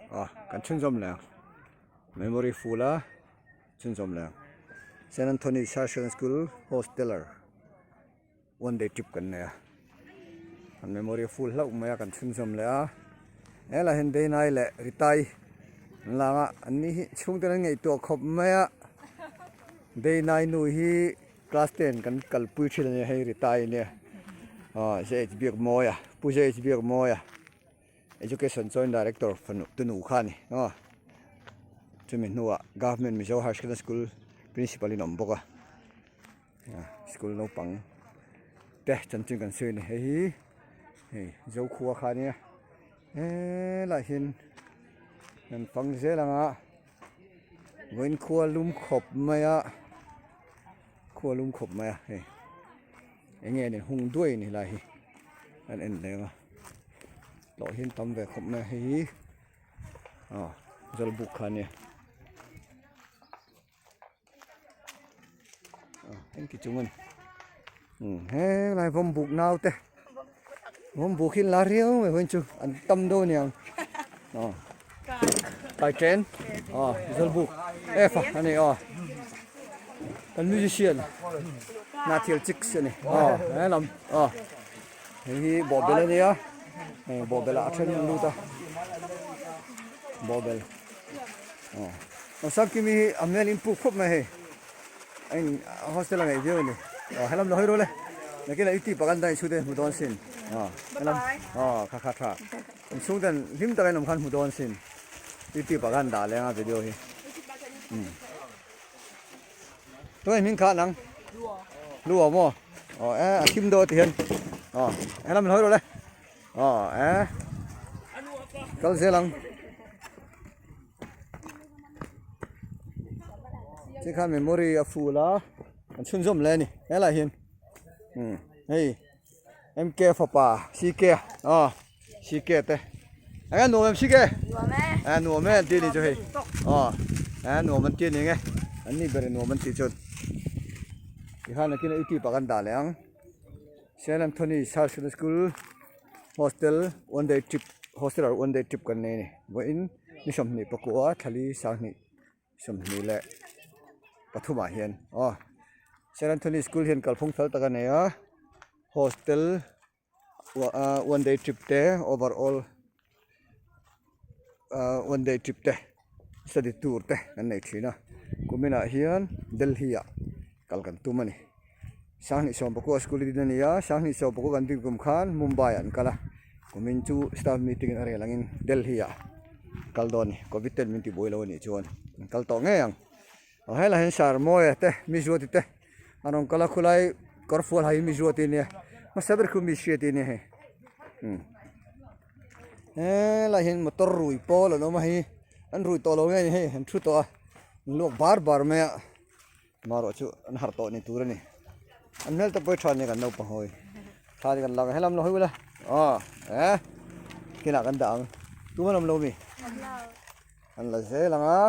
Aw kan chhunzawm leh ang memory full a chhunzawm leh ang Saint Anthony Session School hosteller one day trip kan nei a kan memory full hlauh mai a kan chhunzawm leh a helaiah hian Deinai leh Ritai an lang a an ni hi chhungte an ngaihtuah khawp mai a Deinai nu hi class ten kan kalpui thin a nia hei Ritai ania aw J H Biakmawia Pu J H Biakmawia. Education Joint Director fanu tunu kha a ni aw chumi hnuah Government Mizo High Secondary School Principal in a awm bawk a school naupang te chanchin kan sawi a ni hei hi hei Zokhua kha a nia helaiah hian kan fang zel ang a vawiin khua lum khawp mai a khua lum khawp mai a hei eng nge ni hung duai a ni helai hi an en leng a. Tlawh hian tam ve khawp mai a hei hi aw zawlbuk kha a nia aw engti chung a ni umm helai vawmbuk naute vawmbuk hi la riau mai hawn chu an tam dawn a niang aw kai chen aw zawlbuk e fa a ni aw kan musician hnahthil chicks a ni aw helam aw. Hei hi bawhbel a nia hei bawhbel ah a then an lut a bawhbel aw aw sangkimi hi a hmel in puk khawp mai hei a in hostel a ngaih viau a ni aw helam lo hawi rual e nakinah youtube ah kan dah inchhute hmu dawn sin aw helam aw kha kha tha inchhung ten hlim taka in awm khan hmu dawn sin youtube ah khan dah leng a video hi umm. Tunge hming kha nang? Lua maw? Aw e a thim dawn ti hian aw helam min hawi rawh le aw e kal zel ang ti khan memory a full a an chhunzawm hle a ni helaiah hian umm hei MK fapa CK aw CK te eng a nuam em CK Nuam e. A nuam e an ti ni chu hei aw a nuam an ti a ni nge an ni ber nuam an tih chuan tikhan nakin a youtube ah kan dah leh ang Saint Anthony High School hostel one day trip hostel ah one day trip kan nei a ni vawiin ni sawmhnih pakua thlali sanghnih 23 ah hian aw Saint Anthony School hian kalphung fel tak a nei a hostel one day trip te overall ah one day trip te study tour te an nei thin a kumin ah hian Delhi ah kal kan tum a ni sanghnih sawm pakua school din a ni a sanghnih sawm pakua kan din kum khan Mumbai ah an kal a kumin chu staff meeting a rel angin Delhi ah kal dawn a ni covid ten min ti buai lo a nih chuan an kal tawh ngei ang aw helaiah hian sarmawia te mizuati te. A rawn kal a khulai kawr fual ha hi mi zuat ania hmasa ber khu mi hriat ania hei umm helaiah hian motor rui pawl an awm a hei an rui tawh lo nge ni hei an thu tawh a an luak bar bar mai a amaherawh chu an harh tawh ni tur a ni an hmel te pawh hi tha ania kan naupang ho hi thla te kan lak a helam lo hawi ula aw eh kinah kan dah ang tum an awm lo mi an la zel ang a.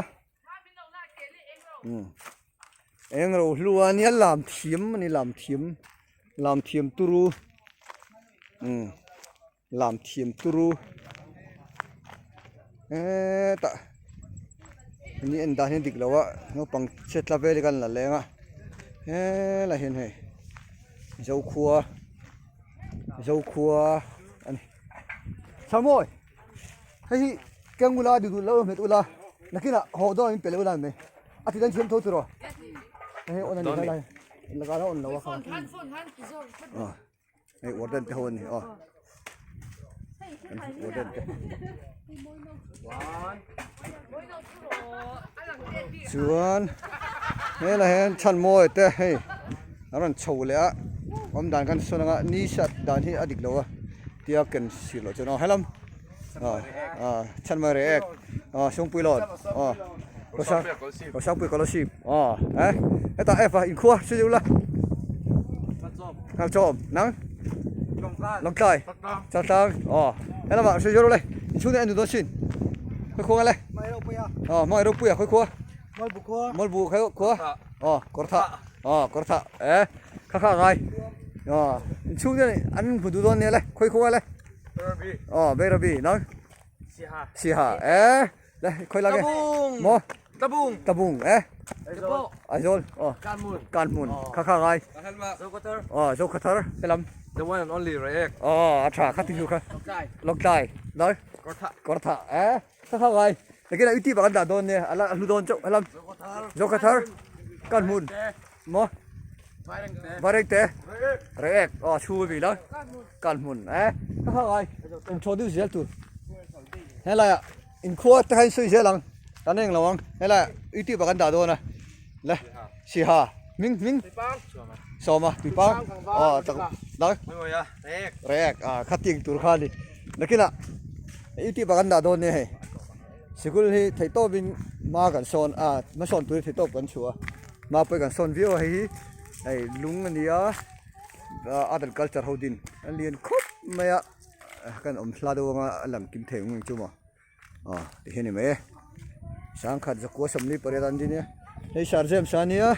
Eng ro hlu a nia lam thiam a ni lam thiam lam thiam turu umm lam thiam turu hetah ni en dan hi a dik lo a naupang chhe tla vel hi khan la leng a helaiah hian hei zokhua zokhua a ni samuai. Hei hi keng ula duh duh lo hmet ula nakinah haw dawn in pe leh ula mai a ti dan thiam tho tur aw hei on a ni helai laka la on lo a kha aw hei warden te ho a ni aw warden te chuan helai hian chhan mawi te hei a rawn chho leh a awm dan khan sawn anga ni sat dan hi a dik lo a. Tia ken sir loh chuan aw helam aw chhan mai reh ek aw sungpui lawn aw Rosangpui scholarship aw eh hetah F a inkhua hre deuh la Nghalchawm nang Lawngtlai Chaltlang aw helamah hre deuh le inchhung te en duh dawn sin khawi khua le aw hmangaih ropuia khawi khua Mawlbu khua aw Kawrthah aw Kawrthah eh. Kha kha ngai aw inchhung te an hmu duh dawn nia le khawi khaw le aw Bairabi nang Siha e le khoi lage mo Tabung Tabung e Aizawl oh Kanhmun kha kha ngai oh Zokhathar helam The one and only Reek oh a tha kha ti kha Lawngtlai dai Kawrtha e kha kha ngai lekin a uti ba kan dah dawn nia ala hlu dawn chauh helam Zokhathar Kanhmun Maw? Vairengte. Reek. Aw chhu a la. Kanhmun e. Ka kha ngai. Inthaw deuh zel tur. Helaiah inkhua te kha in sawi zel ang. Kan eng lo ang. Helaiah youtube ah kan dah dawn a. Le Siha hming hming Sawma Tuipang. Aw tak dai. Reek. Ah khating tur kha a ni. Nakinah youtube ah kan dah dawn nia hei. Sikul hi theihtawpin hma kan sawn a hmasawn tur hi theihtawp kan chhuah a hma pawh kan sawn viau a hei hi hei lung a ni a art and culture ho din a lian khawp mai a kan awm hla deuh anga a lang kim thei ang chu maw aw ti hian a ni mai e sangkhat zakua 48 an din a hei sir James a nia.